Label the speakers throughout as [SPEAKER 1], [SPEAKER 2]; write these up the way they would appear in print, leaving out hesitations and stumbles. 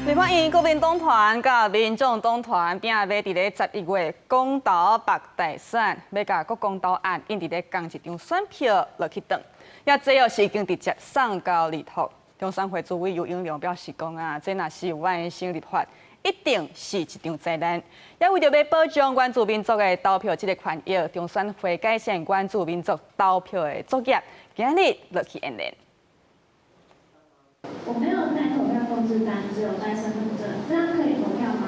[SPEAKER 1] 立法院國民黨團佮民眾黨團拼欲佇咧11月公投北大選，欲共國公投案印佇咧仝一張選票落去斷，也這又是已經直接送交兒托。中選會主委游盈隆表示講啊，這若是完成立法，一定是一場災難。也為著欲保障原住民族的投票這个權益，中選會改善原住民族投票的作業，今日落去演練。
[SPEAKER 2] 我沒有帶投票通知單，只有帶身份證，這樣可以投票嗎？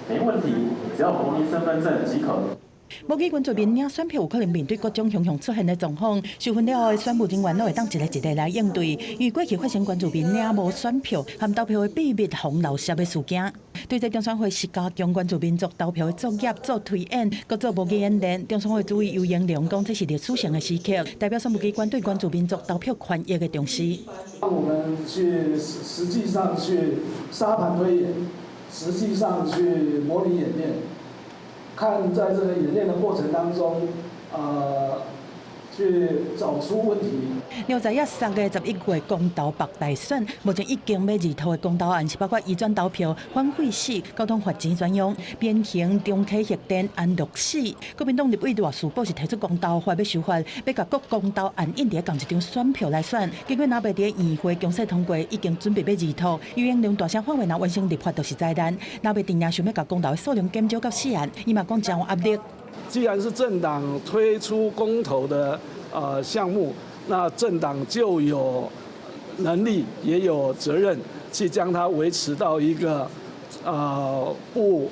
[SPEAKER 3] 沒問題，只要國民身份證即可。
[SPEAKER 4] 無記原住民領選票有可能面對各種雄雄出現的狀況，受訓了後的選務人員攏會當一个一个來應對。因為過去發生原住民領無選票和投票的秘密予漏泄的事件，對這中選會是加強原住民族投票的作業做推演，閣做模擬演練。中選會主委游盈隆講，這是歷史性的時刻，代表選務機關對原住民族投票權益的重視。
[SPEAKER 5] 讓我們去實際上去沙盤推演，實際上去模擬演練。看在這個演練的過程當中，去找出問題。
[SPEAKER 4] 另外，也三个11月公投北大選，目前已經欲入投的公投案是包括移轉投票、反廢死、交通罰錢專用、變形中溪核電、安樂死。國民黨立委賴士葆是提出公投法欲修法，欲共國公投案印佇仝一張選票來選。結果若袂佇議會強勢通過，已經準備欲入投。游盈隆大聲喊話，若完成立法就是災難。若袂定也想欲共公投的數量減少到四案，伊嘛講真有壓力。
[SPEAKER 5] 既然是政黨推出公投的項目，那政黨就有能力也有責任去將它維持到一個不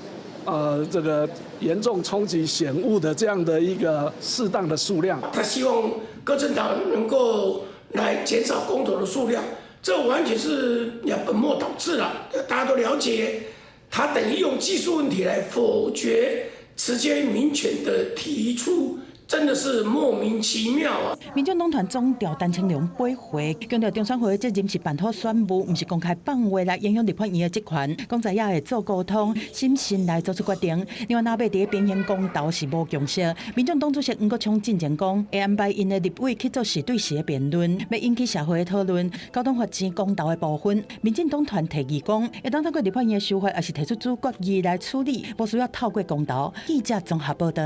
[SPEAKER 5] 這個嚴重衝擊選務的這樣的一個適當的數量。
[SPEAKER 6] 他希望各政黨能夠來減少公投的數量，這完全是要本末倒置了。大家都了解，他等於用技術問題來否決直接民權的提出，真的是莫名其妙啊！
[SPEAKER 4] 民眾黨團總召陳清龍駁回，強調中選會的責任是辦好選務，毋是公開放話來影響立法院的職權。講知影會做溝通，審慎來做出決定。另外，若欲佇平行公投是無共識。民眾黨主席黃國昌進前講，會安排𪜶的立委去做時對時的辯論，欲引起社會的討論。交通罰錢公投的部分，民進黨團提議講，會當透過立法院的修法，抑是提出組決議來處理，無需要透過公投。記者綜合報道。